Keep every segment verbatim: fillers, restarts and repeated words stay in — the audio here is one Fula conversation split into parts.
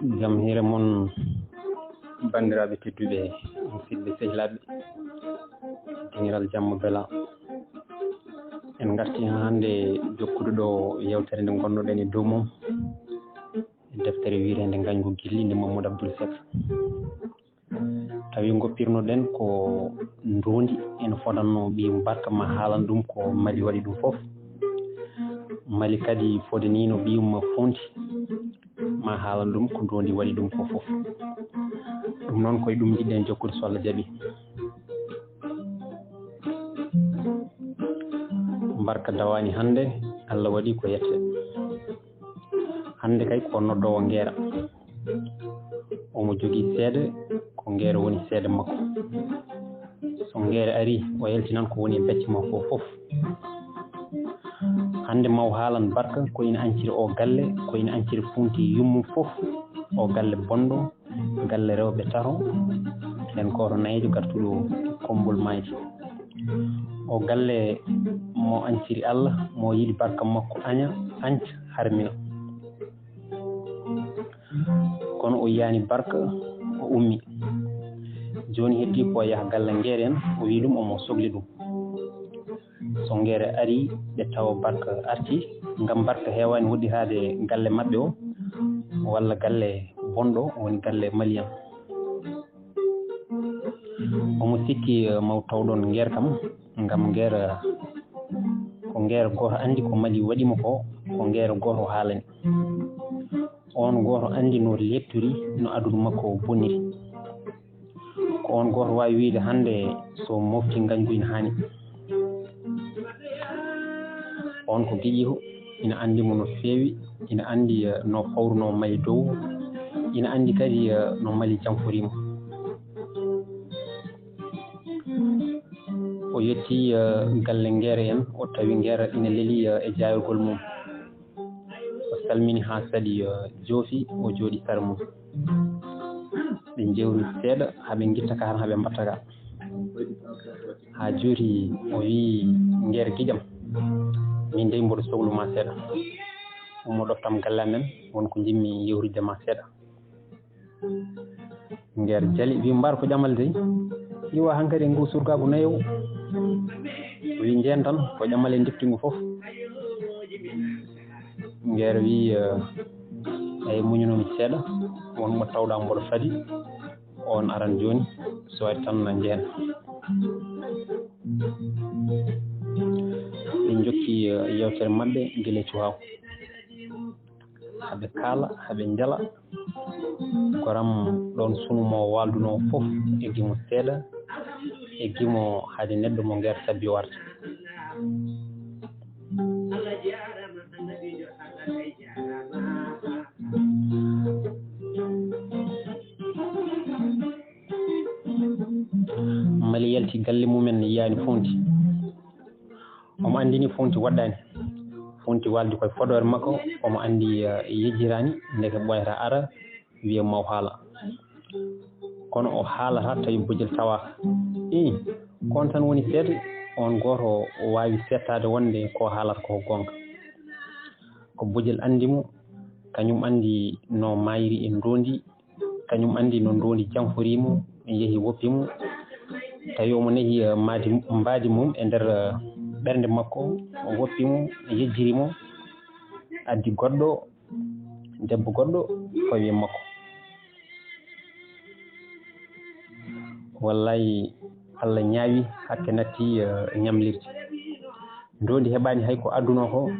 Jam hiire mon, banndiraaɓe tedduɓe, musidɓe sehilaaɓe, deŋiral jamma bela. En ngarti haa hannde jokkude ɗo yeewtere nde ngonnoɗen e dow mum, e deftere wiyeteende Ngañgu Gilli nde Mamadou Abdoul Seck. Tawi ngoppirnoɗen ko ndoondi ene fodanno ɓiyum Barka, ma haalan ɗum ko Mali waɗi ɗum fof. Mali kadi fodaniino ɓiyum Fonti, ma haalan ɗum ko ndoondi waɗi ɗum ko fof. Ɗum noon koye ɗum njiɗɗen jokkude so Allah jaɓi. Barka dawaani hannde, Allah waɗi ko yette. Hannde kay ko noddoowo Ngeera. Omo jogii seede, ko Ngeera woni seede makko. So Ngeera arii, o yaltinan ko woni e becce makko fof. Hannde ma o haalan Barka ko ina anciri o galle, ko ina anciri Funti yummum fof. O galle bonɗo, galle rewɓe tato, heen gooto nayeejo gartuɗo Kommbol Maayde. O galle mo anciri Allah, mo yiɗi Barka makko aña, anca, harmina. Kono o yiyaani Barka, o ummi. Jooni heddii ko o yaha galle Ngeera en, o wiyi ɗum omo sokli ɗum. So Ngeera arii, ɓe tawa Barka artii, ngam Barka heewaani hoɗɗitaade galle maɓɓe o, walla galle bonɗo, woni galle Mali en. Omo sikki, eh, maw taw ɗoon Ngeera kam, ngam Ngeera, ko Ngeera gooto anndi ko Mali waɗi mo ko, ko Ngeera gooto haalani. Oon gooto anndi no leeptori, no aduna makko bonniri. Ko oon gooto waawi wiyde hannde so mofti ngañgu ina haani. Oon ko giƴiiɗo, ina anndi mo no feewi, ina anndi, eh, no fawruno may dow, ina anndi kadi, eh, no Mali jamfori mo. O yettii, eh, galle Ngeera en, o tawi Ngeera ina lelii, eh, e jaayirgol mum. O salmini haa saɗi, eh, joofi, o jooɗi sara mum. Ɓe njewri seeɗa, haa ɓe ngitta ka tan, haa ɓe mbatta ka. Haa jooni o wiyi, Ngeera giƴam, min dey mboɗo soklu ma seeɗa. Ummo ɗoftam galle amen, won ko njiɗmi yewtude ma seeɗa. Ngeera jali, wiyi, Mbar ko ƴamal dey? Iwa hankadi e ngu surgaagu nayewu. O wiyi, Njeen tan, ko ƴamal e ndifti ngu fof. Ngeera wiyi, eh, eyi, muñunoomi seeɗa, won mo tawɗaa mboɗo fadi, oon aran jooni, so ari tan na njeen. Ɓe njokki, eh, yeewtere maɓɓe gila e cuhaaw. Haɓe kaala, haɓe njala. Goram ɗoon sunu mo waaldunoo fof, eggi mo seeɗa, eggi mo hade neɗɗo mo Ngeera sabbi o arta. Mali yalti galle mumen, yiyaani Fonti. Omo anndini Fonti waɗɗaani. Fonti waaldi koye fodoore makko, omo anndi, eh, yejjiraani, ndeke ɓooyata ara, wiya maw haala. Kono o haalata tawi bojel tawaaka. Ii, ko on tan woni seeɗa, on gooto o waawi seettaade wonde ko haalata ko goonga. Ko bojel anndi mo, kañum anndi no maayri e ndoondi, kañum anndi no ndoondi jamfori mo, yehi woppi mo. Tawi omo nehi, eh, maadi, mbaadi mum e nder, eh, ɓernde makko, o woppi mo, yejjiri mo, addi goɗɗo, debbo goɗɗo, fawi e makko. Wallay, Allah ñaawi, hakke natti, eh, ñamlirde. Ndoondi heɓaani hay ko addunoo ko,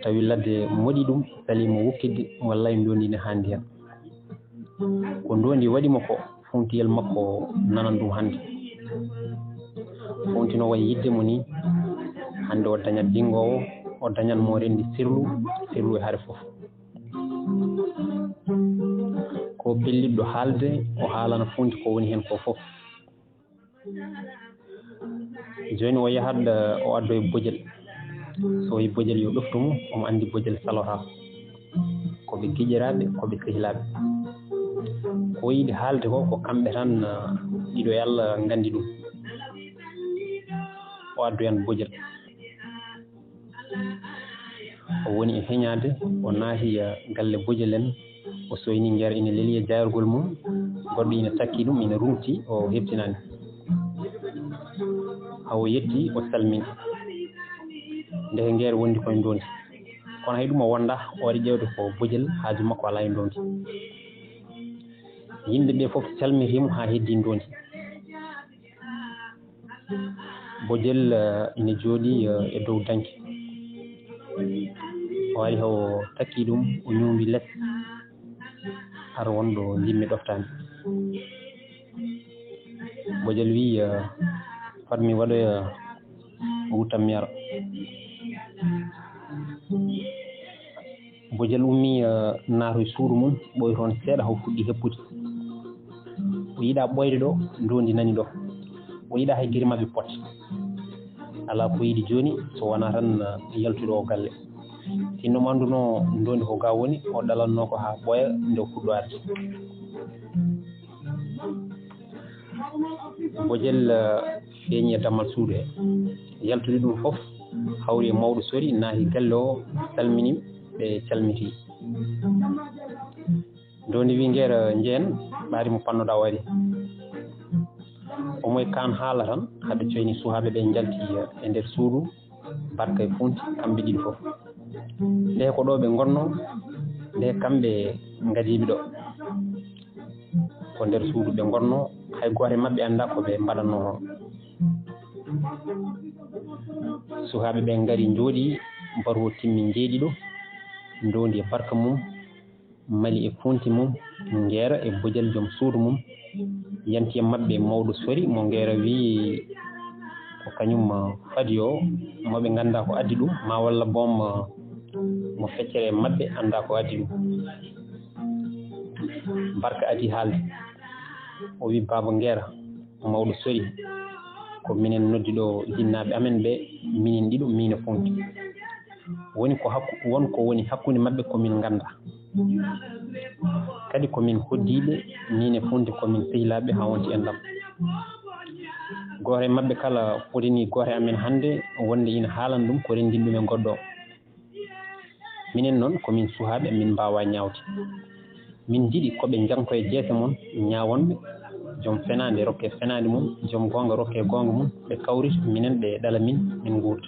tawi ladde moɗi ɗum, salii mo wukkitde, wallay ndoondi ne haandi heen. Ko ndoondi waɗi mo ko, funtiyel makko nanan ɗum hannde. Funti no wayi yiɗde mo ni, hannde o dañat jinngoowo, o dañat mo renndi sirlu, sirlu e hare fof. Ko pellitɗo haalde, o haalana Funti ko woni heen ko fof. Jooni o yahat, o addoya bojel. So yi bojel yo ɗoftu mo, omo anndi bojel salotaa. Ko ɓe giƴiraaɓe, ko ɓe sehilaaɓe. Ko yiɗi haalde ko, ko kamɓe tan, ah, ɗiɗo yo Allah nganndi ɗum. O addoyan bojel. O woni e heñaade, o naati, ah, galle bojel en. O soyni Ngeer ina leli e jaayirgol mum, goɗɗo ina takki ɗum, ina ruŋti, o heɓtinaani. Haa o yetti, o salmini. Ndeke Ngeer wondi ko e ndoondi. Kono hay ɗum o wonda, o waɗi ƴeewde ko Bojel, haaju makko alaa e ndoondi. Yimɓe ɓe fof calmiti mo haa heddi ndoondi. Bojel, eh, ina jooɗii, eh, e dow danki. O ari, o takki ɗum, o ñuumbi les, hara won ɗo njiɗmi ɗoftaade. Bojel wiyi, eh, fat mi waɗoya wuttam mi ara. Bojel ummii, eh, naatoyi suudu mum, ɓooyi toon seeɗa, o fuɗɗi heppude. O yiɗaa ɓooyde ɗo, ndoondi nani ɗo. O yiɗaa hay gere maɓɓe pot. Alaa ko yiɗi jooni, so wonaa tan, eh, yaltude o galle. Sinno mo anndunoo ndoondi ko ga woni, o ɗalatnoo ko haa ɓooya nde o fuɗɗo arde. Bojel, eh, feeñi e dammal suudu he. Yaltude ɗum fof, hawri e mawɗo sori, naati galle o, salmini ɓe, calmiti. Ndoondi wi Ngeer, eh, njeen, ɓaari mo pannoɗaa o ari. O moy kaan haala tan, haa ɓe coyni suhaaɓe ɓe njalti, eh, e nder suudu, Barka e Funti, kamɓe ɗiɗi fof. Nde ko ɗo ɓe ngonnoo, nde kamɓe ngadiiɓe ɗo. Ko nder suudu ɓe ngonnoo, hay gooto e maɓɓe anndaa ko ɓe mbaɗatnoo toon. Suhaaɓe ɓe ngari njooɗii, batu o timmi njeeɗiɗo, ndoondi e barka mum, Mali e Funti mum, Ngeera e Bojel joom suudu mum, yanti e maɓɓe mawɗo sori mo Ngeera wiyi ko kañum, ah, fadi o, mo ɓe nganndaa ko addi ɗum, ma walla boom, ah, mo feccere e maɓɓe anndaa ko addi ɗum. Barka adii haalde. O wi, "Baaba Ngeera, mawɗo sori, ko minen noddi ɗo jinnaaɓe amen ɓe, minen ɗiɗo, miin e Funti. Woni ko hakku-, won ko woni hakkunde maɓɓe ko min nganndaa. Kadi ko min hoddiiɓe, miin e Funti ko min sehilaaɓe haa wonti enɗam. Gooto e maɓɓe kala fotini gooto e amen hannde wonde ina haalana ɗum ko renndini ɗum e goɗɗo o. Minen noon ko min suhaaɓe, min mbaawaa ñaawde. Min njiɗi ko ɓe njaŋtoya jeese mon ñaawonɓe, joom fenaande rokke fenaande mum, joom goonga rokke goonga mum, ɓe kawrita minen, ɓe ɗala min, min nguurda."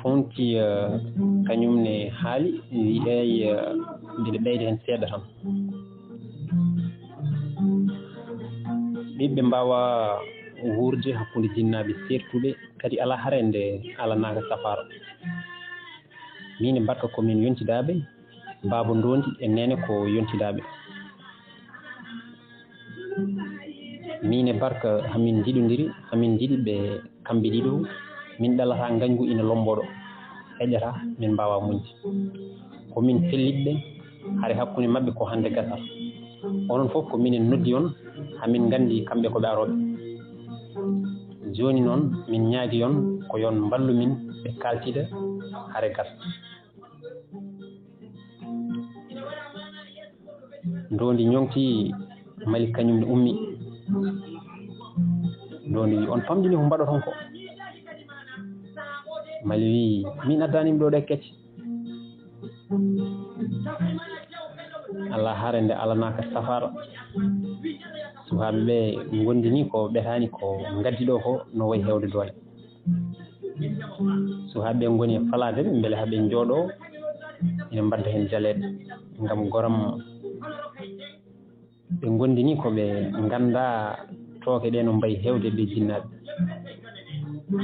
Funti, eh, kañum ne haali, wiyi, "Eey, eh, mbiɗa ɓeyda heen seeɗa tan. Ɓiɓɓe mbaawaa wuurde hakkunde jinnaaɓe seertuɓe, kadi alaa hare nde alanaaka safaara. Miin e Barka ko min yontidaaɓe, baaba Ndoondi e neene ko yontidaaɓe. Miin e Barka hamin njiɗondiri, hamin njiɗi ɓe kamɓe ɗiɗo, min ɗalataa ngañgu ina lombo ɗo, heƴataa, min mbaawaa muñde. Ko min fellitɓe, hare hakkunde maɓɓe ko hannde gasata. Onon fof ko minen noddi on, hamin nganndi kamɓe ko ɓe arooɓe. Jooni noon, min ñaagi on, ko yo on mballu min, ɓe kaaltida, hare gasa." Ndoondi ñoŋti, Mali kañum ne ummi. Ndoondi wi, "On famɗini ko mbaɗoton ko?" Mali wi, "Min addaani mi ɗo ɗe kecce. Alaa hare nde alanaaka safaara." Suhaaɓe ɓe ngondini ko ɓetaani ko ngaddi ɗo ko no wayi heewde doole. Suhaaɓe ɓe ngoni e falaade ɓe mbele haa ɓe njooɗoo, ina mbadda heen jaleeɗe ngam goram. Ɓe ngondini ko ɓe nganndaa tooke ɗe no mbayi heewde ɓe jinnaaɓe.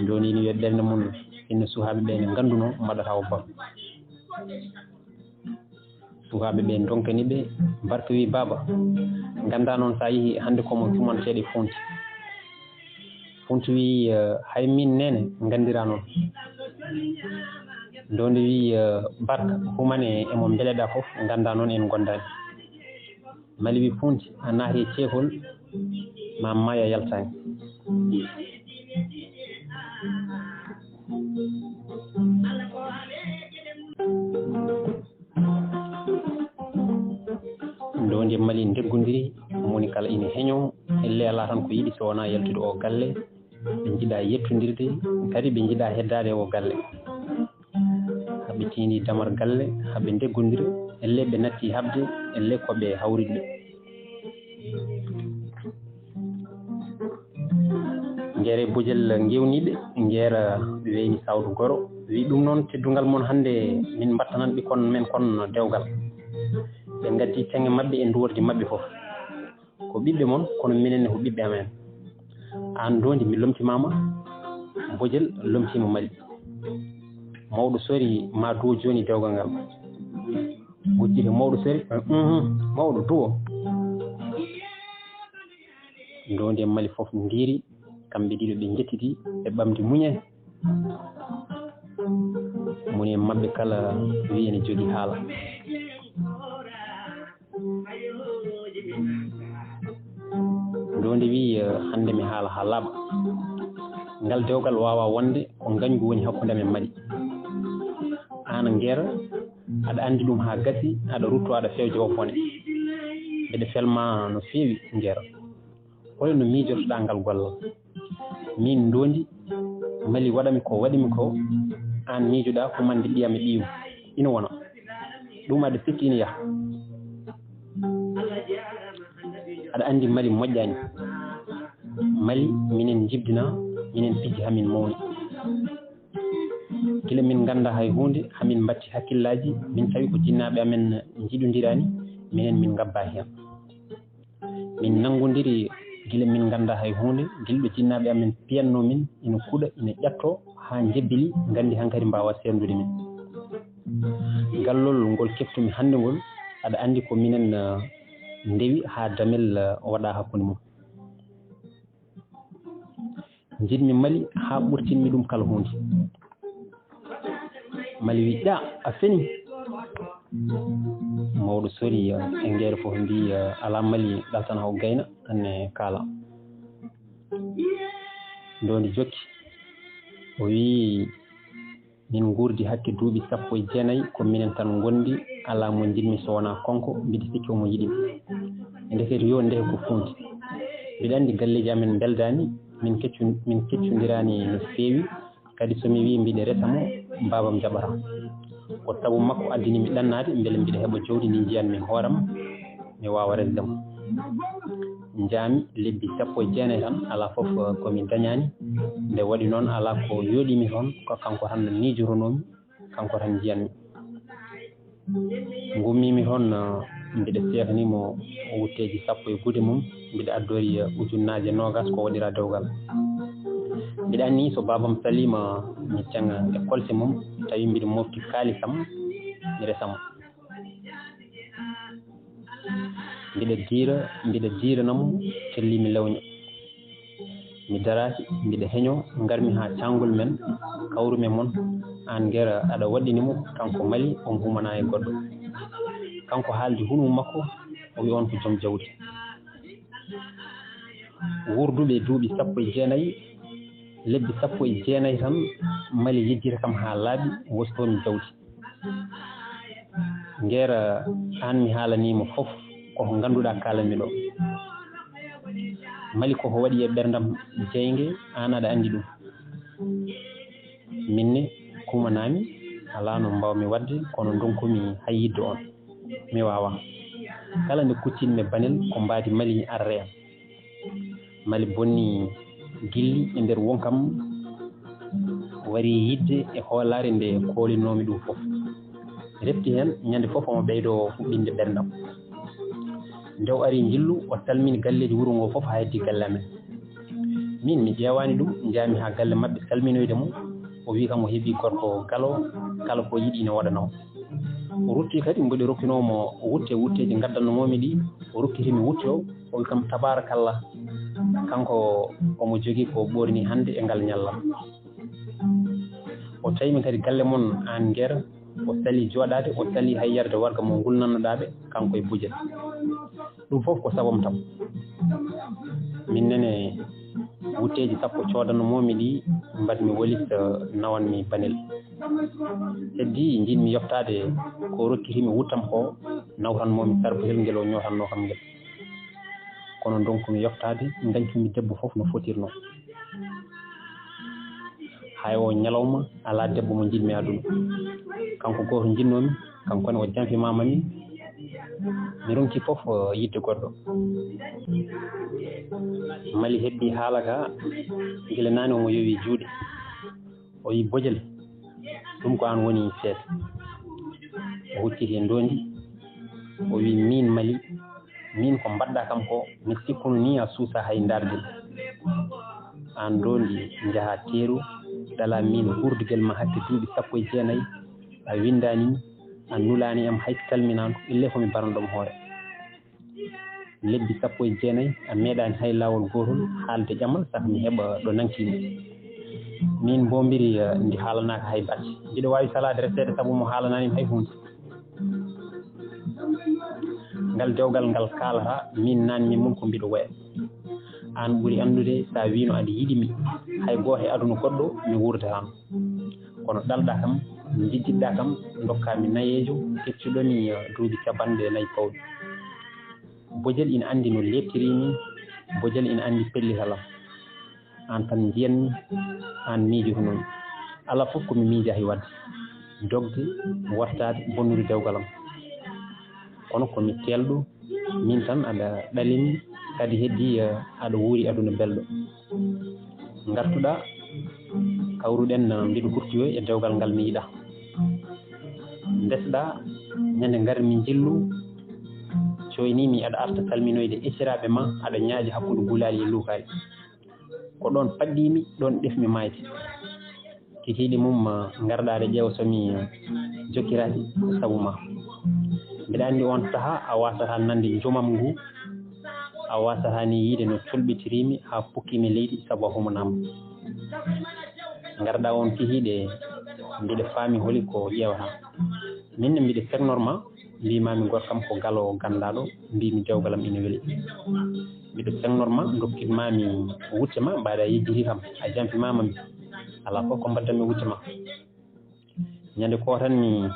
Ndoondi ina wiya ɓernde mum, sinno suhaaɓe ɓe ne nganndunoo mbaɗata o bam. Suhaaɓe ɓe ndonkani ɓe, Barka wi, "Baaba, nganndaa noon so a yehi hannde ko mo cumanteeɗe Funti." Funti wi, "Eh, hay min neene nganndiraa noon." Ndoondi wi, "Eh, Barka, humane e mo mbeleɗaa fof, nganndaa noon en ngondaani." Mali wi, "Funti, a naati e ceekol, ma maaya yaltaani." Ndoondi e Mali ndeggondiri, moni kala ina heñoo, ellee alaa tan ko yiɗi so wonaa yaltude o galle. Ɓe njiɗaa yettondirde, kadi ɓe njiɗaa heddaade o galle. Ɓe tiindi damar galle, haa ɓe ndeggondira, ellee ɓe natti haɓde, ellee ko ɓe hawriiɓe. Ngeere Bojel ngewniiɓe, Ngeera weyni sawtu goro, wi ɗum noon teddungal mon hannde min mbattanan ɓikkon men kon dewgal. Ɓe ngaddi ceŋe maɓɓe e nduwordi maɓɓe fof. Ko ɓiɓɓe mon, kono minen ne ko ɓiɓɓe amen. Aan Ndoondi, mi lomtimaama, Bojel lomtiima Mali. Mawɗo sori, ma duwo jooni dewgal ngal. Gujjite mawɗo sori, uhum, mawɗo duwo. Ndoondi e Mali fof ndiiri, kamɓe ɗiɗo ɓe njettiti, ɓe ɓamti muñe. Moni e maɓɓe kala wi ene jogii haala. Ndoondi wi, eh, hannde mi haala haa laaɓa. Ngal dewgal waawaa wonde ko ngañgu woni hakkunde amen Mali. Aan Ngeera, aɗa anndi ɗum haa gasi, aɗa rutto, aɗa fewja o bone. Mbeɗa felma no feewi, Ngeera. Holi no miijotoɗaa ngal gollal? Miin Ndoondi, Mali waɗami ko waɗimi ko, aan miijoɗaa humande ɓiyam e ɓiyum. Ina wona. Ɗum aɗa sikki ina yaha. Aɗa anndi Mali moƴƴaani. Mali minen njibdinaa, minen pijji haa min mawni. Gila min nganndaa hay huunde, haa min mbatti hakkillaaji, min tawi ko jinnaaɓe amen njiɗondiraani, minen min ngabbaa heen. Min nanngondiri gila min nganndaa hay huunde, gila ɗo jinnaaɓe amen piyannoo min, ina kuɗa, ina ƴattoo, haa njebbili, nganndi hankadi mbaawaa seerndude min. Gallol ngol keftumi hannde ngol, aɗa anndi ko minen, eh, ndewi haa damel, eh, waɗaa hakkunde mum. Njiɗmi Mali haa ɓurtinmi ɗum kala huunde. Mali wi, "Ɗa, a feni." Mawɗo sori, eh, e Ngeere fof mbi, eh, "Alaa Mali ɗaltana o gayna, anne kaala." Ndoondi jokki. O wi, "Min nguurdi hakke duuɓi sappo e jeenayi, ko minen tan ngondi, alaa mo njiɗmi so wonaa kanko, mbiɗa sikki omo yiɗi mi." Ndekete yo ndeke ko fuunti. Mbiɗa anndi galleeji amen mbeldaani, min keccu-, min keccondiraani no feewi, kadi so mi wii mbiɗa resa mo, baabam jaɓataa. Ko sabu makko addani mi ɗannaade, mbele mbiɗa heɓa jawdi ndi njiyan mi hooram, mi waawa resde mo. Njaami lebbi sappo e jeenayi tan, alaa fof ko mi dañaani. Nde waɗi noon, alaa ko yooɗii mi toon, ko kanko tan miijotonoo mi, kanko tan njiyan mi. Ngummiimi toon, mbiɗa seekanii mo wutteeji sappo e gude mum, mbiɗa addori ujunnaaje noogaas ko waɗiraa dewgal. Mbiɗa anni so baabam saliima, mi teŋa e kolse mum, tawi mbiɗa mofti kaalisam, mi resa mo. Mbiɗa diira, mbiɗa diirana mo, telli mi lewña. Mi daraaki, mbiɗa heñoo, ngarmi haa caangol men, kawrumi e mon, aan Ngeera aɗa waɗɗini mo, kanko Mali, omo humanaa e goɗɗo. Kanko haaldi hunmu makko, o wi on ko joom jawdi. Wuurduɓe duuɓi sappo e jeenayi, lebbi sappo e jeenayi tan, Mali yejjita kam haa laaɓi, wostoomi jawdi. Ngeera, aan mi haalanii mo fof ko ko ngannduɗaa kaalanmi ɗo. Mali ko ko waɗi e ɓerndam jeynge, aan aɗa anndi ɗum. Min ne, kumanaami, alaa no mbaawmi waɗde, kono ndonkumi hayyidde on. Mi waawaa. Kala nde kuccinmi Banel, ko mbaadi Mali arre am. Mali bonni gilli e nder wonkam, wari yiɗde e hoolaare nde koolinoomi ɗum fof. Refti heen, ñande fof omo ɓeydoo huɓɓinde ɓerndam. Nde o ari njillu, o salmini galleeji wuro ngoo fof haa heddi galle amen. Min, mi ƴeewaani ɗum, njaami haa galle maɓɓe salminoyde mo. O wii kam o heɓii gorko galo, kala ko yiɗi ina waɗana mo. O rutti kadi, mboɗo rokkinoo mo wutte, wutteeji ngaddanno-mi ɗi, o rokkiti mi wutte o, o wii kam, "Tabaarakallah, kanko omo jogii ko ɓoorni hannde e ngal ñallal." O tawi min kadi galle mon aan Ngeera, o sali jooɗaade, o sali hay yarde warga mo ngulnannoɗaa ɓe, kanko e Bojel. Ɗum fof ko sabam tam. Min nene wutteeji sappo coodanno-mi ɗi, mbaɗmi walis, eh, nawanmi Banel. Heddi njiɗmi yoftaade ko rokkitimi wuttam ko, nawtanmo-mi sarbuhel ngel o ñootannoo kam ngel. Kono ndonkumi yoftaade, ngañcumi debbo fof no fotirnoo. Hay o ñalawma alaa debbo mo njiɗmi aduna. Kanko gooto njiɗnoomi, kanko ne o janfimaama min. Mi ronki fof, eh, yiɗde goɗɗo. Mali heɓɓi haala ka, gila naane omo yowi juuɗe. O wi, "Bojel, ɗum ko aan woni seeɗa." O hucciti e ndoondi, o wi, "Miin Mali, miin ko mbaɗɗa kam ko, mi sikkuno ni a suusa hay ndaargel. Aan ndoondi njaha teeru, ɗala miin hurdugel ma hakke duuɓi sappo e jeenayi, a winndaani mi, a nulaani am hay salminaandu, ille ko mi baranɗo mo hoore. Lebbi sappo e jeenayi, a meeɗaani hay laawol gootol haalde ƴamal, saka mi heɓa ɗo nankimi. Miin mboombiri, eh, ndi haalanaaka hay batte. Mbiɗo waawi salaade reseede sabu mo haalanaani mi hay huunde." Ngal dewgal ngal kaalata, miin naanmi mum ko mbiɗo woya. Aan ɓuri anndude, so a wiino aɗa yiɗi mi, hay gooto e aduna goɗɗo mi wuurdataano. Kono ɗalɗa kam, njejjitɗa kam, ndokkaa mi nayeejo, keccuɗo mi, eh, duuɓi capanɗe nayi pawɗi. Bojel ina anndi no leeptirini, Bojel ina anndi pellital am. Aan tan njiyanmi, aan miijotonoomi. Alaa fof ko mi miijaa e waɗde, dogde, wartaade, bonnude dewgal am. Kono ko mi teelɗo, miin tan aɗa ɗalimi, kadi heddii, eh, aɗa wuuri aduna belɗo. Ngartuɗaa, kawruɗen, eh, mbiɗo hurtoyoo e dewgal ngal mi yiɗaa. Ndesɗaa, ñande ngar mi njillu, coynii mi aɗa arta salminoyde esiraaɓe ma, aɗa ñaaƴa hakkunde gulaali e luukaali. Ko ɗoon paɗɗiimi, ɗoon ɗefmi maayde. Kikiiɗe mum, ah, ngarɗaa ɗe ƴeewa so mi jokkiraaki sabu ma. Mbiɗa anndi oon sahaa a waasataa nande njomam ngu, a waasataa ni yiide no colɓitiriimi haa pukkiimi leydi sabu a humanaama. Ngarɗaa oon kikiiɗe, mbiɗa faami holi ko ƴeewataa. Min ne mbiɗa seknorma, mbiimaami gorkam ko galo ganndaaɗo, mbiimi dewgalam ina weli. Mbiɗo seknorma, ndokkitmaami wutte ma, mbaɗa yejjiti kam, a jamfimaama mi. Alaa fof ko mbaddanmi wutte ma. Ñande ko tan mi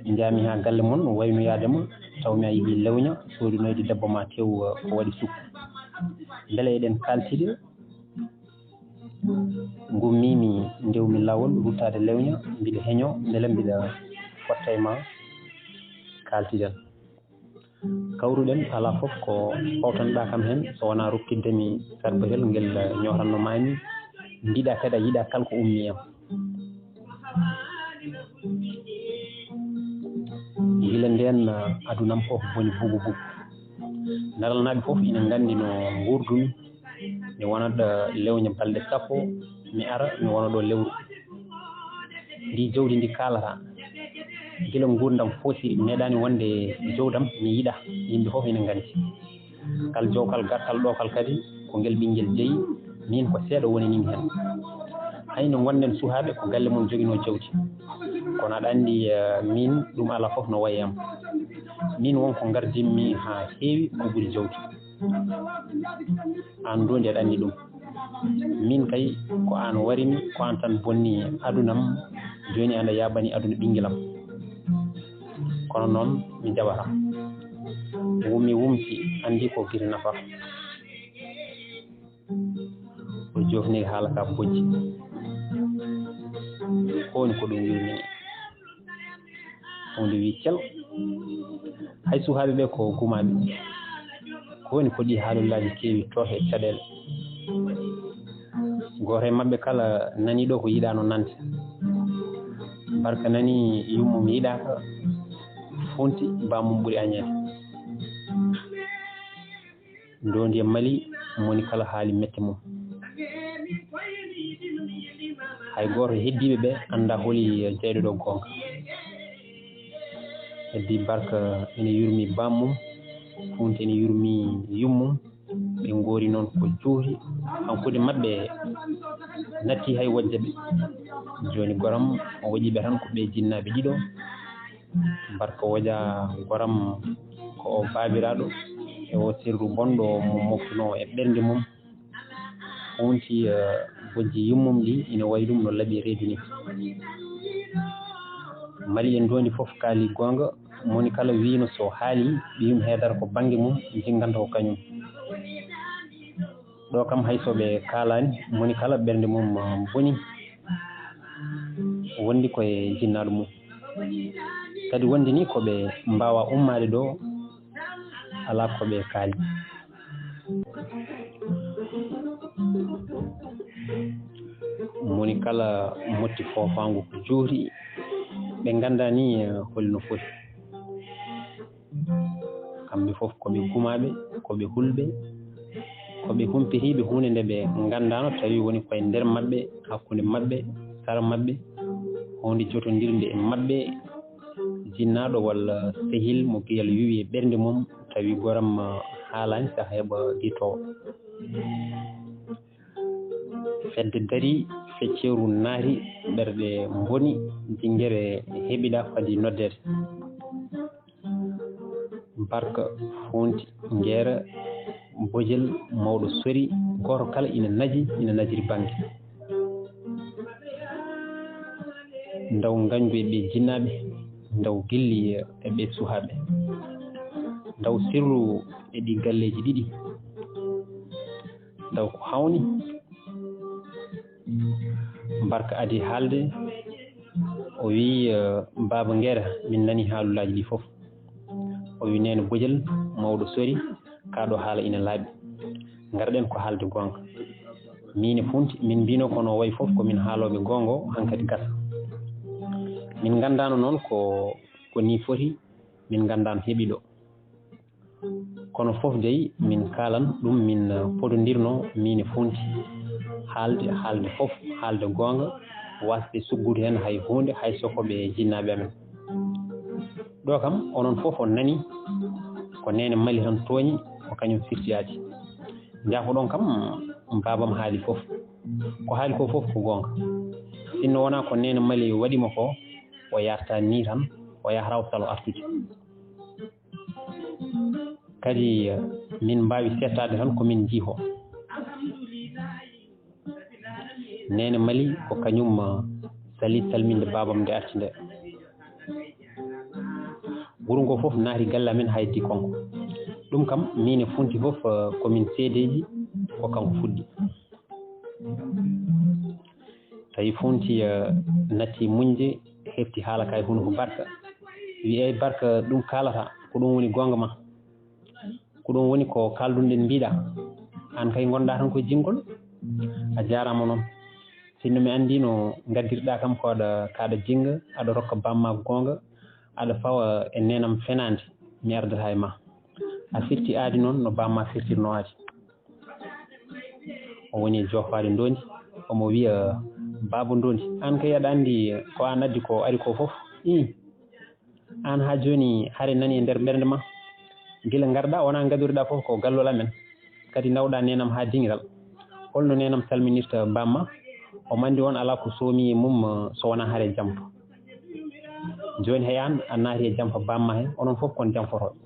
njaami haa galle mon, waynoyaade ma, taw mi a yiɗi lewña, soodinoyde debbo ma tew, ko waɗi sukku. Mbele eɗen kaaltide? Ngummiimi, ndewmi laawol, ruttaade lewña, mbiɗa heñoo, mbele mbiɗa fotta e ma kaaltidal. Kawruɗen, alaa fof ko fawtanɗaa kam heen, so wonaa rokkitde mi sarbahel ngel ñootanno maami, mbiɗa kadi a yiɗa kala ko ummi am. Gila ndeen, adunam fof boni bugu bugu. Naral naɓe fof ina nganndi no nguurdumi. Mi wonat, eh, lewña balɗe sappo, mi ara, mi wona ɗo lewru. Ndi jawdi ndi kaalata, gila nguurndam foosiri, meeɗaani wonde jawdam mi yiɗa, yimɓe fof ina nganndi. Kal jowkal, gartal ɗookal kadi, ko ngel ɓinngel jeyi, miin ko seeɗa woni nin heen. Hayno ngonɗen suhaaɓe, ko galle mum joginoo jawdi. Kono aɗa anndi, eh, miin ɗum alaa fof no wayi am. Miin won ko ngardimmi haa heewi ko ɓuri jawdi. Aan ndoondi aɗa anndi ɗum. Miin kay ko aan warimi, ko aan tan bonni adunam. Jooni aɗa yaaɓani aduna ɓinngelam. Kono noon mi jaɓataa. Wummi wumti, anndi ko gite nafata. O jofni haala ka bojji. Ko woni ko ɗum yurmini? Huunde wi cel. Hay suhaaɓe ɓe ko gumaaɓe. Ko woni ko ɗi haalullaaji keewi tooke e caɗeele. Gooto e maɓɓe kala nani ɗo ko yiɗaano nande. Barka nani yummum yiɗaaka, funti bamum ɓuri añeede. Ndoondi e Mali, moni kala haali mette mum. Hay gooto e heddiiɓe ɓe anndaa holi jeyɗo ɗo goonga. Heddi Barka ene yurmi bamum, Funti ene yurmi yummum. Ɓe ngoori noon ko juuri. Hankude maɓɓe natti hay wojja ɓe. Jooni goram o waɗi ɓe tan ko ɓe jinnaaɓe ɗiɗo. Barka woja goram ko o baabiraaɗo e o sirru bonɗo mo moftunoo e ɓernde mum. Funti, eh, bojji yummum ɗi ina wayi ɗum no laɓi reedu ni. Mali en ndoondi fof kaali goonga, moni kala wiino so haali ɓiyum heedata ko bannge mum, jinnganta ko kañum. Ɗo kam hay so ɓe kaalaani, moni kala ɓernde mum boni, wondi koye jinnaaɗo mum. Kadi wondi ni ko ɓe mbaawa ummaade ɗo, alaa ko ɓe kaali. Moni kala motti foofaangu ko juuri, ɓe nganndaa ni holi no foti. Kamɓe fof ko ɓe gumaaɓe, ko ɓe hulɓe, ko ɓe humpitiiɓe huunde nde ɓe nganndaano, tawi woni koye nder maɓɓe, hakkunde maɓɓe, sara maɓɓe, huunde jotondirnde e maɓɓe, jinnaaɗo walla sehil mo giyal yuwi e ɓernde mum, tawi goram haalaani saha heɓa dittoowo. Fedde darii, fecceeru naati, ɓerɗe mboni, jinngere heɓiɗaa fadi noddeede. Barka, Fuunti, Ngeera, Bojel, Mawɗo Sori, gooto kala ina naji, ina najiri bannge. Ndaw ngañgu e ɓee jinnaaɓe, ndaw gilli e ɓee suhaaɓe, ndaw sirru e ɗii galleeji ɗiɗi. Taw ko hawni, Barka adi haalde, o wii, eh, Baaba Ngeera, min nani haalulaaji ɗi fof. O wii, Neene Bojel, Mawɗo Sori, kaa ɗo haala ina laaɓi. Ngarɗen ko haalde goonga. Miin e Fuunti, min mbino kono wayi fof ko min haalooɓe goonga o, hankadi gasa. Min nganndaano noon ko, ko nii foti, min nganndaano heɓi ɗo. Kono fof dey, min kaalan ɗum, min, eh, podondirno, miin e Fuunti, haalde, haalde fof, haalde goonga, waasde suggude heen hay huunde, hay so ko ɓe jinnaaɓe amen. Ɗo kam, onon fof on nani, ko Neene Mali tan tooñi, ko kañum firti aadi. Njaafoɗon kam, baabam haali fof. Ko haali ko fof ko goonga. Sinno wonaa ko Neene Mali waɗi mo ko, o yarta nii tan, o yahra o salo artude. Kadi, eh, min mbaawi seettaade tan ko min njii o. Neene Mali ko kañum, eh, sali salminde baabam nde arti nde. Wuro ngo fof naati galle amen hay di konko. Ɗum kam, miin e Fuunti fof, eh, ko min seedeeji, ko kanko fuɗɗi. Tawi Fuunti, eh, natti muñde, hefti haala kay hunuko Barka. Wi, "Eey Barka, ɗum kaalata, ko ɗum woni goonga ma? Ko ɗum woni ko kaaldunɗen mbiɗa? Aan kay ngonɗaa tan koye jinngol. A jaaraama noon. Sinno mi anndi no ngaddirɗaa kam ko aɗa, kaɗa jinnga, aɗa rokka bamma goonga, aɗa fawa e neenam fenaande, mi ardata e ma. A firti aadi noon no bamma firtirno aadi." O woni e joofaade Ndoondi, omo wiya, "Baaba Ndoondi, aan kay aɗa anndi ko aan addi ko ari ko fof? Ii, aan haa jooni hare nani e nder ɓernde ma. Gila ngarɗaa, wonaa ngadoriɗaa fof ko gallol amen. Kadi nawɗaa neenam haa dingiral. Holno neenam salminirta bamma? Omo anndi on alaa ko soomi e mum, eh, so wonaa hare jamfa. Jooni hay aan a naati e jamfa bamma he, onon fof kon jamfotooɓe."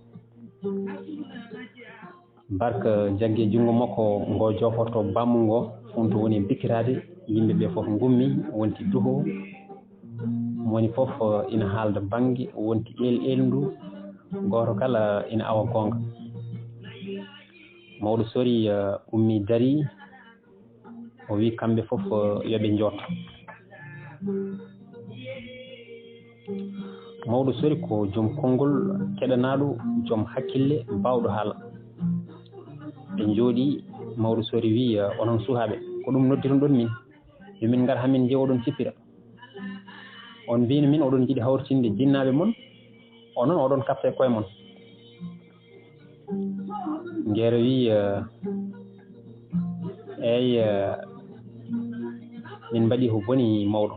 Barka jaggi junngo makko ngo joofoto bammu ngo, Fuunti woni bikkitaade, yimɓe ɓe fof ngummi, wonti duho, mo woni fof ina haalda bannge, wonti el elndu, gooto kala ina awa goonga. Mawɗo Sori, eh, ummi darii, o wii kamɓe fof, eh, yo ɓe njoot. Mawɗo Sori ko joom konngol, keɗanaaɗo, joom hakkille, baawɗo haala. Ɓe njooɗii, Mawɗo Sori wii, eh, "Onon suhaaɓe, ko ɗum noddirnoɗon min? Yo min ngar haa min njeewa oɗon cippira. On mbiino min oɗon njiɗi hawritinde jinnaaɓe mon, onon oɗon kafta e koye mon." Ngeera wii, eh, "Eey, eh, min mbaɗi ko boni mawɗo.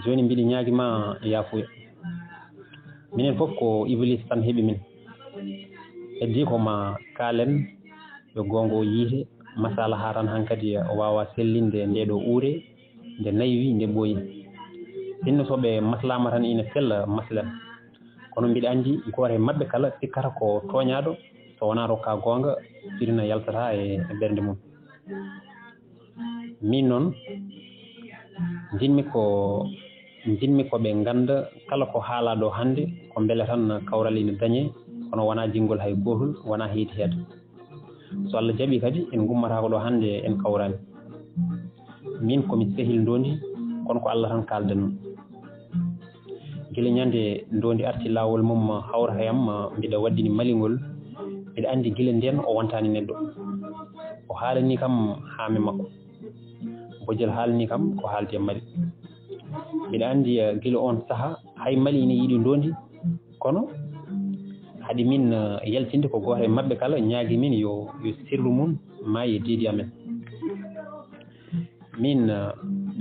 Jooni mbiɗi ñaagi ma yaafuya. Minen fof ko Iblis tan heɓi min. Heddii ko ma kaalen yo goonga o yiite, masala haa tan hankadi o waawa sellinde nde ɗo uure, nde naywi, nde ɓooyi. Sinno so ɓe maslaama tan ina sella, maslen. Kono mbiɗa anndi gooto e maɓɓe kala sikkata ko tooñaaɗo, so wonaa rokka goonga, firina yaltata e, e ɓernde mum. Min noon, njiɗmi ko, njiɗmi ko ɓe ngannda kala ko haalaa ɗo hannde, ko mbele tan kawral ina dañee, kono wonaa jinngol hay gootol, wonaa heedi heeda." So Allah jaɓii kadi, en ngummataa ko ɗo hannde en kawraani. Min ko mi sehil ndoondi, kono ko Allah tan kaaldan. Gila ñande ndoondi arti laawol mum hawrata e am, mbiɗa waɗɗini malingol. Mbiɗa anndi gila ndeen o wontaani neɗɗo. O haalani kam haame makko. Bojel haalani kam ko haaldi e mali. Mbiɗa anndi, eh, gila oon saha hay mali ina yiɗi ndoondi, kono haɗi min, eh, yaltinde ko gooto e maɓɓe kala ñaagi min yo, yo sirru mum maayi e deedi amen. Min, eh,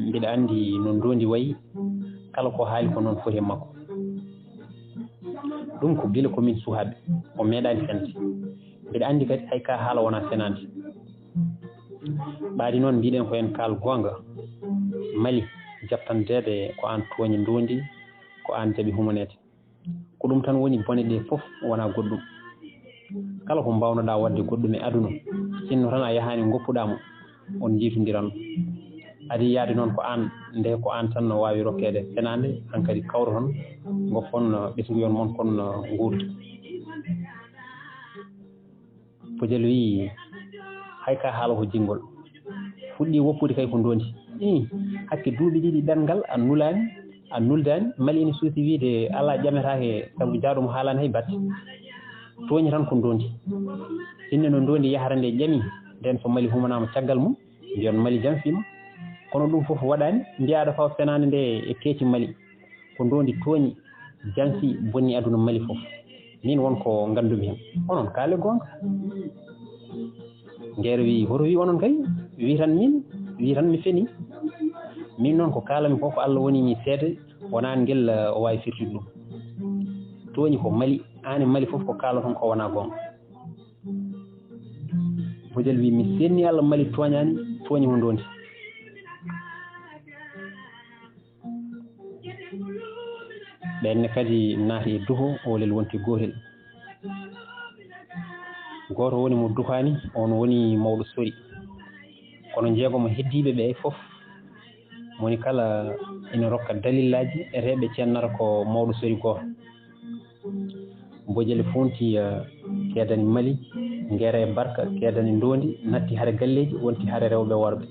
mbiɗa anndi no ndoondi wayi, kala ko haali ko noon foti e makko. Ɗum ko gila ko min suhaaɓe, o meeɗaani fende. Mbiɗa anndi kadi hay ka haala wonaa fenaande. Ɓaadi noon mbiɗen ko en kaal goonga. Mali, jabtandeede ko aan tooñi ndoondi, ko aan jaɓi humaneede. Ko ɗum tan woni bone ɗe fof, wonaa goɗɗum. Kala ko mbaawnoɗaa waɗde goɗɗum e aduna, sinno tan a yahaani ngoppuɗaa mo, on njiytondiran. Adii yahde noon ko aan, nde ko aan tan no waawi rokkeede fenaande, aan kadi kawroton, ngoppon, ɓesnguyon mon kon nguurdi. Bojel wii, hay ka haala ko jinngol. Fuɗɗii woppude kay ko ndoondi. Ii, hakke duuɓi ɗiɗi ɗanngal a nulaani, a nuldaani, mali ina suusi wiide alaa ƴametaake sabu jaaɗo mo haalaani hay batte. Tooñi tan ko ndoondi. Sinno no ndoondi yahata nde ƴami, nden so mali humanaama caggal mum, mbiyon mali janfiima. Kono ɗum fof waɗaani, mbiyaa aɗa fawa fenaande nde e keeci mali. Ko ndoondi tooñi, janfi, bonni aduna mali fof. Min won ko nganndumi heen. Onon kaale goonga. Ngeer wii, hoto wii onon kay? Wii tan min, wii tan mi feni. Min noon ko kaalami ko, ko Allah woni mi seede, wonaa ngel, eh, o waawi firtude ɗum. Tooñi ko mali, aan e mali fof ko kaaloton ko wonaa goonga. Bojel wii, mi senni Allah mali tooñaani, tooñi ko ndoondi. Ɓeen ne kadi naati e duho, oolel wonti gootel. Gooto woni mo duhaani, oon woni mawɗo sori. Kono njeegomo heddiiɓe ɓe fof, moni kala ina rokka dalillaaji, e reɓe ceennata ko mawɗo sori gooto. Bojel funti, eh, keedani mali, ngeera e barka, keedani ndoondi, natti hare galleeji, wonti hare rewɓe worɓe.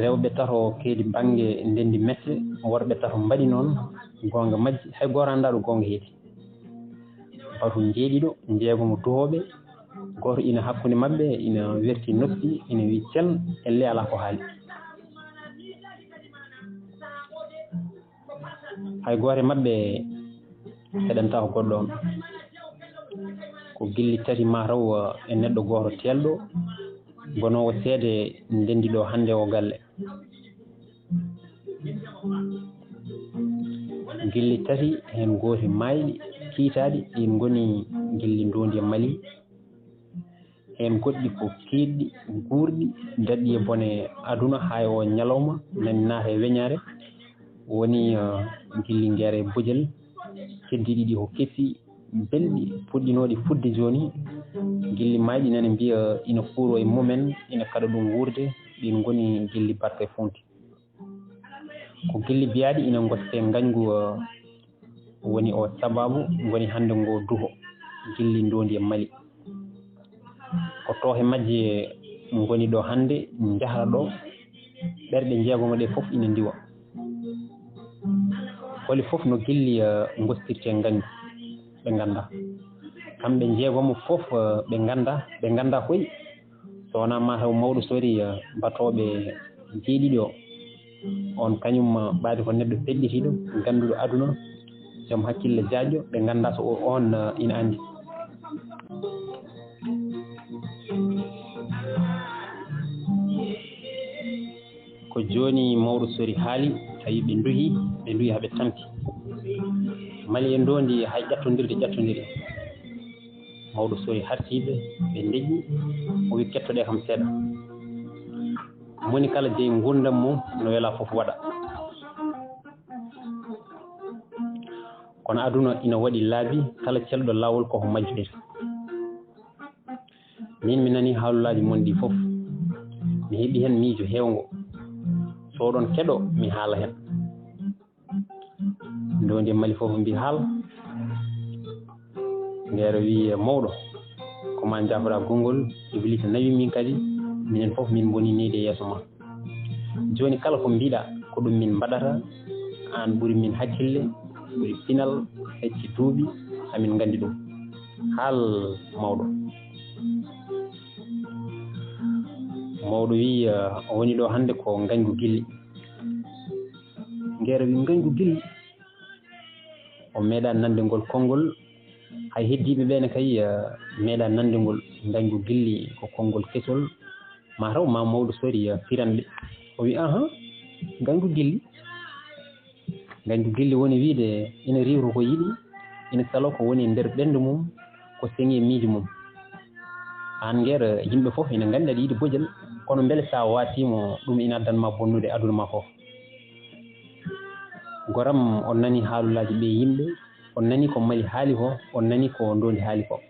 Rewɓe tato keedi bannge ndenndi mette, worɓe tato mbaɗi noon goonga majji, hay gooto anndaa ɗo goonga heedi. Batu njeeɗiɗo, njeegomo duhooɓe, gooto ina hakkunde maɓɓe, ina werti noppi, ina wii cel, elle alaa ko haali. Hay gooto e maɓɓe heɗantaa ko goɗɗo on. Ko gilli tati mataw e neɗɗo gooto teelɗo, gonoowo seede ndenndi ɗo hannde o galle. Gilli tati, heen gooti maayɗi, kiitaaɗi, ɗiin ngoni gilli ndoondi e Mali. Heen goɗɗi ko kiiɗɗi, guurɗi, daɗɗi e bone aduna, haa e oo ñalawma, nani naata e weñaare. Woni, eh, gilli ngeere bojel, keddi ɗiɗi ko kesi, belɗi, puɗɗinooɗi fuɗde jooni. Gilli maayɗi nana mbiya ina kuuro e mumen, ina kaɗa ɗum wuurde, ɗiin ngoni gilli barka e funti. Ko gilli biyaaɗi ina ngosti e ngañgu, eh, woni o sababu ngoni hannde ngo duho, gilli ndoondi e Mali. Ko tooke majje ngoni ɗo hannde, njahra ɗo, ɓerɗe njeegomo ɗe fof ina ndiwa. Holi fof no gilli, eh, ngostirte ngañgu, ɓe nganndaa. Kamɓe njeegomo fof, eh, ɓe nganndaa, ɓe nganndaa koy. So wonaa mataw mawɗo sori, eh, batooɓe jeeɗiɗi o, on kañum, eh, ɓaade ko neɗɗo peɗɗitiiɗo, gannduɗo aduna, joom hakkille jaajɗo, ɓe nganndaa so o, on, eh, ina anndi. Ko jooni mawɗo sori haali, tawi ɓe nduhi, ɓe nduhi haa ɓe tampi. Mali e ndoondi hay ƴattondirde ƴattondiri. Mawɗo sori hartii ɓe, ɓe ndeƴƴi, o wi kettoɗee kam seeɗa. Moni kala jeyi nguurndam mum no wela fof waɗa. Kono aduna ina waɗi laabi, kala celɗo laawol koko majjoyta. Min mi nani haalulaaji mon ɗi fof. Mi heɓi heen miijo heewngo. So oɗon keɗo, mi haala heen. Ndoondi e Mali fof mbi haal. Ngeero wii e mawɗo. Ko ma njaafoɗaa konngol, Ibliisa nawi min kadi, minen fof min mboni nehdi e yeeso ma. Jooni kala ko mbiɗa, ko ɗum min mbaɗata, aan ɓuri min hakkille, ɓuri pinal, hecci duuɓi, amin nganndi ɗum. Haal mawɗo. Mawɗo wiyi, eh, o woni ɗo hannde ko ngañgu gilli. Ngeera wiyi ngañgu gilli. O meeɗaa nande ngol konngol. Hay heddiiɓe ɓe ne kay, eh, meeɗaa nande ngol. Ngañgu gilli ko konngol kesol. Ma taw ma mawɗo sori, eh, firanɓe. O wiyi, "Ahan, ngañgu gilli." Ngañgu gilli woni wiyde ina riiwto ko yiɗi, ina saloo ko woni e nder ɓernde mum, ko seŋi e miijo mum. Aan Ngeer, yimɓe fof ina nganndi aɗa yiɗi bojal, kono mbele so a waatiima ɗum ina addan ma bonnude aduna ma fof. Goram, on nani haalulaaji ɓe yimɓe, on nani ko Mali haali ko, on nani ko Ndoondi haali ko.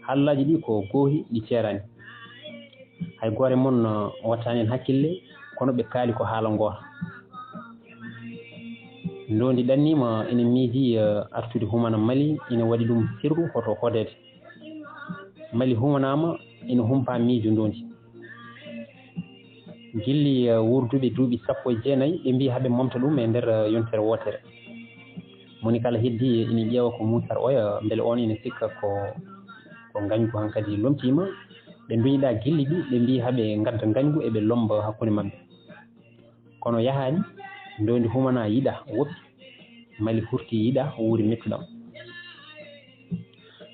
Haalulaaji ɗi ko goohi, ɗi ceeraani. Hay gooto e mon, uh, wattaani heen hakkille, kono ɓe kaali ko haala ngoota. Ndoondi ɗanniima ina miiji, uh, artude humana Mali, ina waɗi ɗum sirru hoto hodeede. Mali humanaama, ina humpaa miijo Ndoondi. Gilli, uh, wuurduɓe duuɓi sappo e jeenayi, ɓe mbiyi haa ɓe momta ɗum e nder, uh, yontere wootere. Moni kala heddi ina ƴeewa ko Muusar Oya, mbele oon ina sikka ko, ko ngañgu hankadi lomtiima. Ɓe nduñiɗaa gilli ɗi, ɓe mbiyi haa ɓe ngadda ngañgu eɓe lomba hakkunde maɓɓe. Kono yahaani, Ndoondi humana yiɗa woppi, Mali hurti yiɗa wuuri mettuɗam.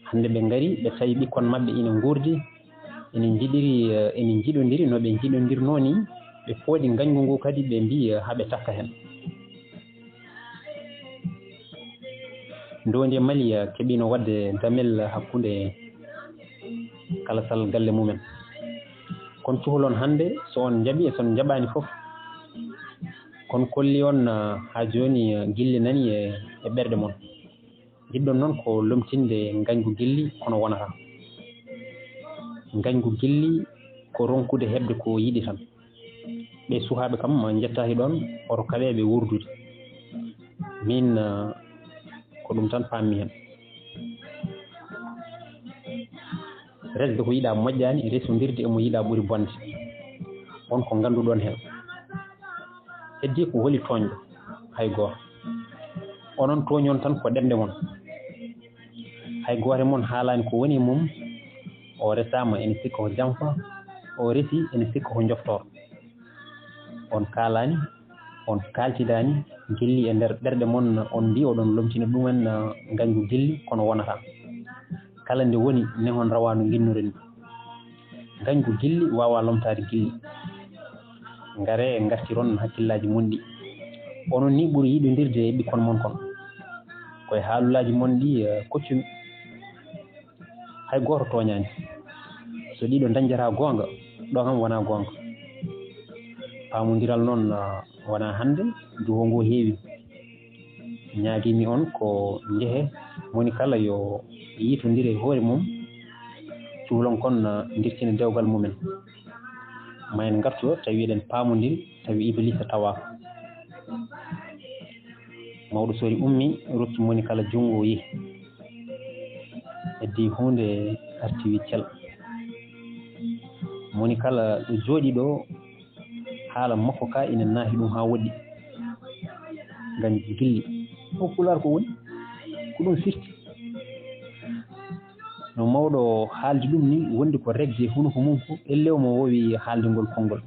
Hannde ɓe ngari, ɓe tawi ɓikkon maɓɓe ina nguurdi, ina njiɗiri, eh, ina njiɗondiri no ɓe njiɗondirnoo nii, ɓe pooɗi ngañgu ngu kadi, ɓe mbiyi, eh, haa ɓe takka heen. Ndoondi e Mali, eh, keɓiino waɗde damel hakkunde kala sal galle mumen. Kono cuholon hannde, so on njaɓi e so on njaɓaani fof, kono kolli on, eh, haa jooni, eh, gilli nani e, e ɓerɗe mon. Njiɗɗon noon ko lomtinde ngañgu gilli, kono wonata. Ngañgu gilli ko ronkude heɓde ko yiɗi tan. Ɓe suhaaɓe kam njettaaki ɗoon, oto kaɓe ɓe wuurdude. Min, eh, ko ɗum tan paammi heen. Resde ko yiɗaa moƴƴaani, resondirde e mo yiɗaa ɓuri bonde. Won ko ngannduɗon heen. Heddii ko holi tooñɗo? Hay gooto. Onon tooñon tan ko ɗemɗe mon. Hay gooto e mon haalaani ko woni e mum. O resaama ene sikka ko jamfa, o resi ene sikka ko njoftoor. On kaalaani, on kaaltidaani, gilli e nder ɓerɗe mon, on mbii oɗon lomtina ɗumen, eh, ngañgu gilli, kono wonata. Kala nde woni nehon rawaandu nginnuren. Ngañgu gilli waawaa lomtaade gilli. Ngaree ngartiron hakkillaaji mon ɗi. Onon ni ɓuri yiɗondirde e ɓikkon mon kon. Koye haalulaaji mon ɗi, eh, koccumi. Hay gooto tooñaani. So ɗiɗo ndañjataa goonga, ɗo kam wonaa goonga. Paamondiral noon, ah, wonaa hannde, duho ngo heewi. Ñaagiimi on ko njehe, moni kala yo yiytondir e hoore mum, cuhlon kon, ah, ndirtina dewgal mumen. Ma en ngartu ɗo, tawi eɗen paamondiri, tawi Ibliisa tawaaka. Mawɗo Sori ummi, rokki moni kala junngo, yehi. Heddi huunde arti wi cel. Moni kala ɗo jooɗi ɗo, haala makko ka ina naafi ɗum haa woɗɗi. Ngam gilli. O Pulaar ko woni? Ko ɗum firti. No mawɗo haaldi ɗum ni, wondi ko regde hunuko mum ko ellew mo wowi haaldi ngol konngol.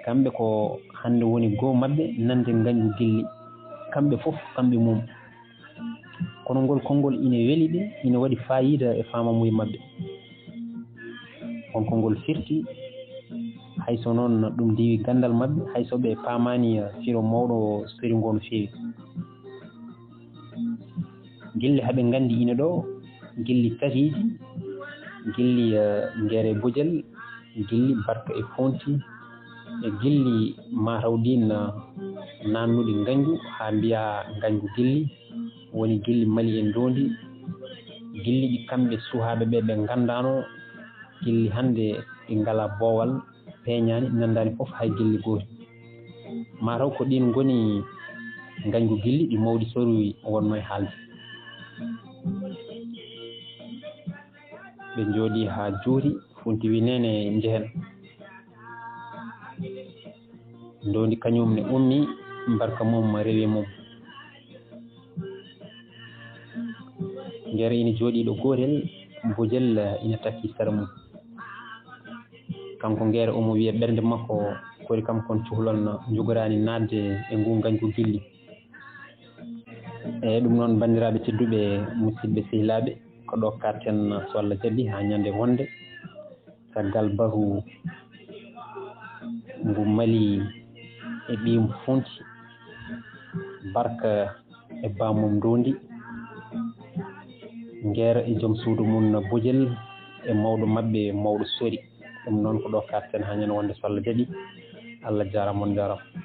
Kamɓe ko hannde woni goo maɓɓe nande ngañgu gilli. Kamɓe fof, kamɓe mum. Kono ngol konngol ina weli ɓe, ina waɗi faayiida e faamamuye maɓɓe. Won ko ngol firti, hay so noon ɗum diwi ganndal maɓɓe, hay so ɓe paamaani, eh, firo mawɗo sori ngo no feewi. Gilli haɓe nganndi ina ɗo, gilli tatiiji, gilli, eh, Ngeere Bojel, gilli Barka e Fonti, e gilli mataw ɗin, eh, naannuɗi ngañgu, haa mbiyaa ngañgu gilli, woni gilli Mali e Ndoondi, gilli ɗi kamɓe suhaaɓe ɓe, ɓe nganndaano, gilli hannde ɗi ngalaa boowal, peeñaani, nanndaani fof hay gilli gooti. Mataw ko ɗin ngoni ngañgu gilli ɗi mawɗi sori wonnoo e haalde. Ɓe njooɗi haa juuri, Funti wi: "Neene, njehen." Ndoondi kañum ne ummi, barka mum rewi mum. Ngeer ina jooɗii ɗo gootel, Bojel ina takki sara mum. Kanko Ngeer omo wiya ɓernde makko, kori kam kon cuhlon, njogoraani naatde e ngu ngañgu gilli. Eeyi, ɗum noon, banndiraaɓe tedduɓe, musidɓe sehilaaɓe, ko ɗo kaaɗten, so Allah jaɓi, haa ñande wonde. Caggal bahu ngu Mali e ɓiyum Funti, Barka e baamum Ndoondi, Ngeer e joom suudu mum Bojel e mawɗo maɓɓe mawɗo Sori. Ɗum noon ko ɗo kaaɗten haa ñande wonde, so Allah jaɓi. Allah jaaraama, on njaaraama.